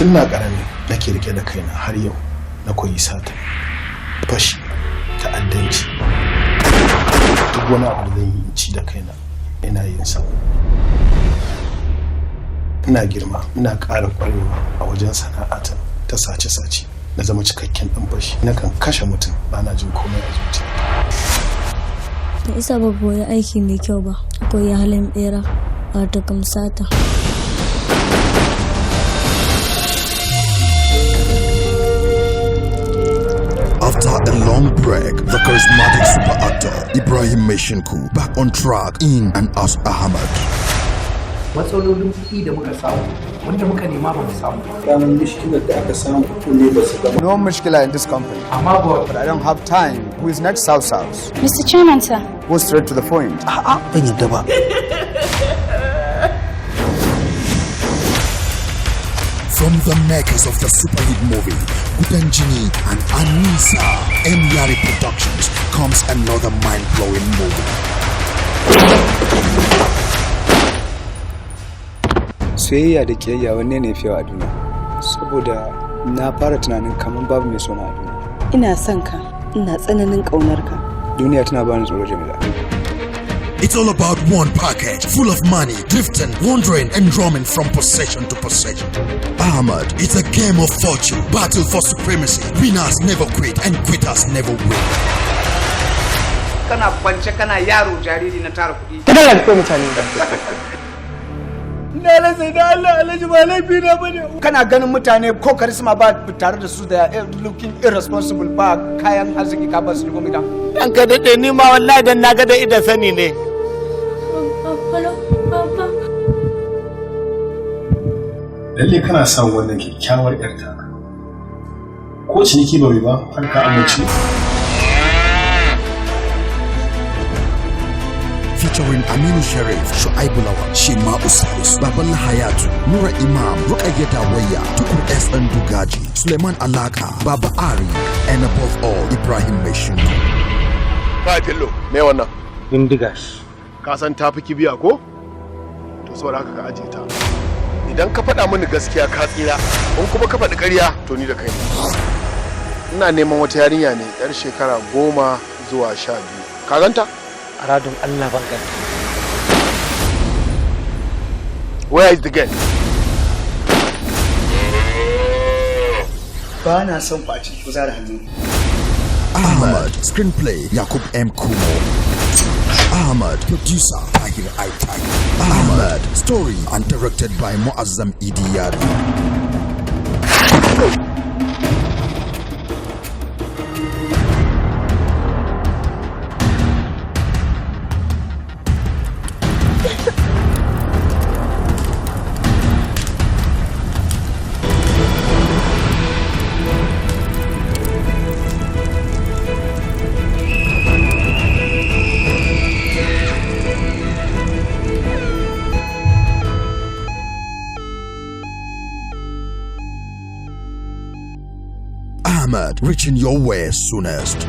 Tun na ƙarami nake rike da kaina, har yau na koyi sata, fashi, ta'addanci, duk wani abu da zan yi in ci da kaina ina yin sa. Ina girma ina ƙara ƙwarewa a wajen sana'ata ta sace-sace, na zama cikakken ɗan fashi. Nakan kashe mutum, bana jin komai a zuciyata. Da isa ba koyi aiki mai kyau ba, koyi halin bera, wato kamsata. After a long break, the charismatic super actor Ibrahim Maishunku back on track in and as Ahmad. Matsalolin kuɗi da muka samu, wanda muka nema ba mu samu. Ranar mishkilar da aka samu ne ba su gama. No mishkila in this company. Amma ba But I don't have time. Who is next? South South. Mr. Chairman, sir. Go straight to the point. A'a, ban yadda ba. From the makers of the superhit movie Gudan Jini and Anisa M Yari Productions comes another mind-blowing movie. Soyayya da kiyayya, wanne ne fi yawa a duniya? Saboda na fara tunanin kamar babu mai sona a duniya. Ina son ka, ina tsananin ƙaunar ka. Duniya tana bani tsoro, Jamila. It's all about one package full of money, drifting, wandering, and roaming from possession to possession. Ahmad, it's a game of fortune, battle for supremacy. Winners never quit and quitters never win. Kana kwance kana yaro jariri na tara kuɗi. Kada ka mutane. Na rasa da Allah, Alhaji, ba laifi na bane. Kana ganin mutane ko charisma ba tare da su, da looking irresponsible, ba kayan arziki, ka ba su shigo gida. Dan ka daɗe, ni ma wallahi dan na ga da idan sani ne. Hello, Papa. Lalle kana son wannan kyakkyawar yar taka. Ko ciniki ba mai ba har ka amince. Featuring Aminu Sharif, Shu'aibu Lawal, Shema Usalis, Baballa Hayatu, Nura Imam, Rukayya Dawayya, Tukur S. Dugaji, Suleiman Alaka, Baba Ari, and above all, Ibrahim Maishunku. Kai fillo, me wannan? Bindiga. Ka san tafi kibiya ko? To, saboda haka ka ajiye ta. Idan ka faɗa mini gaskiya, ka tsira. In kuma ka faɗi ƙarya, to ni da kai. Ina neman wata yarinya ne yar shekara 10 zuwa 12. Ka ganta? A radon Allah, ban ganta. Where is the girl? Ba na son ku a ciki, ku zara hannu. Ahmad, screenplay Yakub M. Kumo. Ahmad, producer Tahir I. Tahir. Ahmad, story and directed by Muazzam Idiyari. Ahmad, reaching your way soonest.